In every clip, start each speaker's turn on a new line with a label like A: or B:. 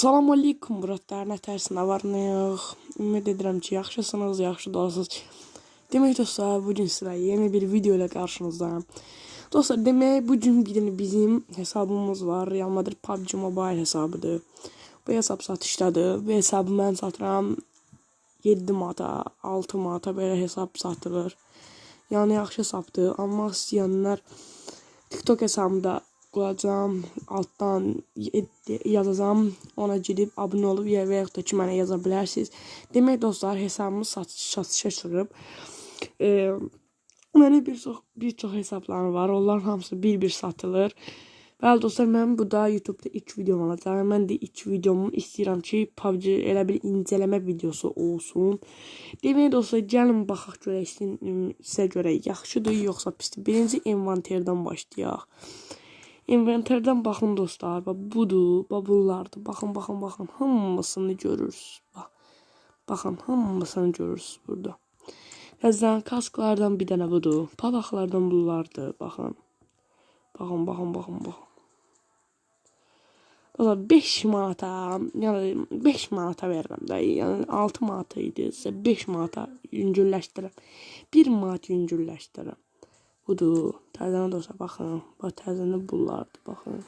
A: Salam aleyküm, Muradlar, nə tərsin, nə var, nə yox. Ümid edirəm ki, yaxşısınız, yaxşı olasınız. Demək dostlar, bugün sizə yeni bir video ilə qarşınızdayım. Dostlar, demək bugün bir dənə bizim hesabımız var. Real Madrid PUBG Mobile hesabıdır. Bu hesab satışdadır. Bu hesabı mən satıram 7 manata, 6 manata belə hesab satılır. Yəni yaxşı hesabdır. Almaq istəyənlər TikTok hesabımda qoyacağam, altdan yazacağam, ona girib abunə olub və yaxud da ki mənə yaza bilərsiniz. Demək dostlar, hesabımız satışa çıxıb. Mənim bir çox hesablarım var. Onların hamısı bir-bir satılır. Bəli dostlar, mənim bu da YouTube'da ilk videom olacaq. Mən də ilk videomu istəyirəm ki, PUBG elə bir incələmə videosu olsun. Demək dostlar, gəlin baxaq görək sizə görə yaxşıdır yoxsa pisdir. Birinci inventerdən başlayaq. İnventerdən baxın dostlar, bax budur, bax bunlardır. Baxın, baxın, baxın, hamısını görürsünüz. Bax, baxın, hamısını görürsünüz burada. Təzədən kasklardan bir dənə budur, palaqlardan bunlardır, baxın. Baxın, baxın, baxın, baxın. Dostlar, 5 manata, yəni 5 manata verirəm də, yəni 6 manata idi, sizə 5 manata yüngülləşdirirəm. 1 manat yüngülləşdirirəm. Budur. Təzəni dostlar, baxın. Bax, təzəni bunlardır, baxın.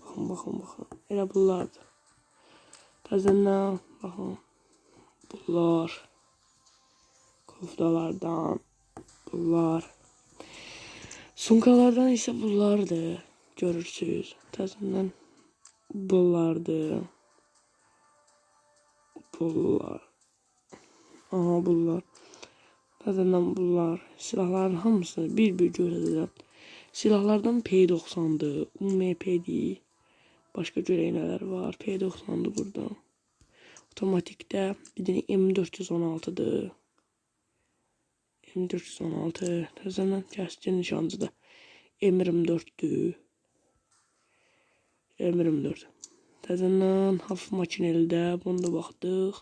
A: Baxın, baxın, baxın. Elə bunlardır. Təzəndən, baxın. Bunlar. Koftalardan. Bunlar. Sumkalardan isə bunlardır. Görürsünüz. Təzəndən bunlardır. Bunlar. Aha, bunlar. Təzədən bunlar. Silahların hamısını bir-bir göstərəcəm. Silahlardan P90'dır, UMP'dir. Başqa görək nələr var. P90'dır burada. Otomatikdə bir dənə M416'dır. M416. Təzədən kəskin nişancıda M24'dür. M24. Təzədən hafif makinelidə bunu da baxdıq.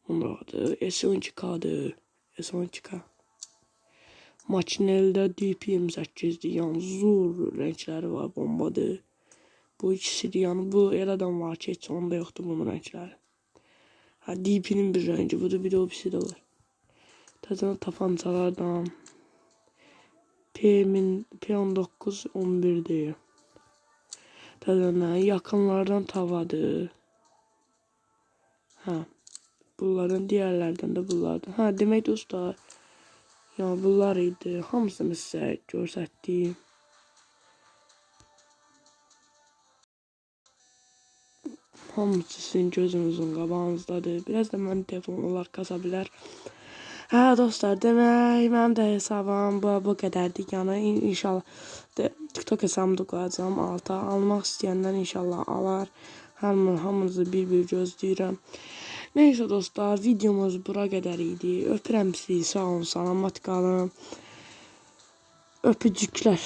A: Bunu da baxdıq. S12K'dır. S12K. Makinelidə DP28'dir. Yəni zor rəngləri var, bombadır. Bu ikisidir. Yəni bu elə adam var ki, heç onda yoxdur bunun rəngləri. Ha, DP'nin bir rəngi budur, bir də o birisi də var. Təzədən tapancalardan P19 11'dir. Təzədən yaxınlardan tavadır. Hə. Bunlardan, digərlərdən də bunlardan. Hə, demək dostlar, yəni bunlar idi. Hamısını sizə göstərdim. Hamısı sizin gözünüzün qabağınızdadır. Biraz da mənim telefonum olar kasa bilər. Hə dostlar, demək mənim də hesabım bu qədərdir. Yəni inşallah TikTok hesabımı da qoyacağam alta. Almaq istəyənlər inşallah alar. Hamınızı bir-bir gözləyirəm. Neyse dostlar, videomuz bura qədər idi. Öpürəm sizi, sağ olun, salamat qalın. Öpücüklər.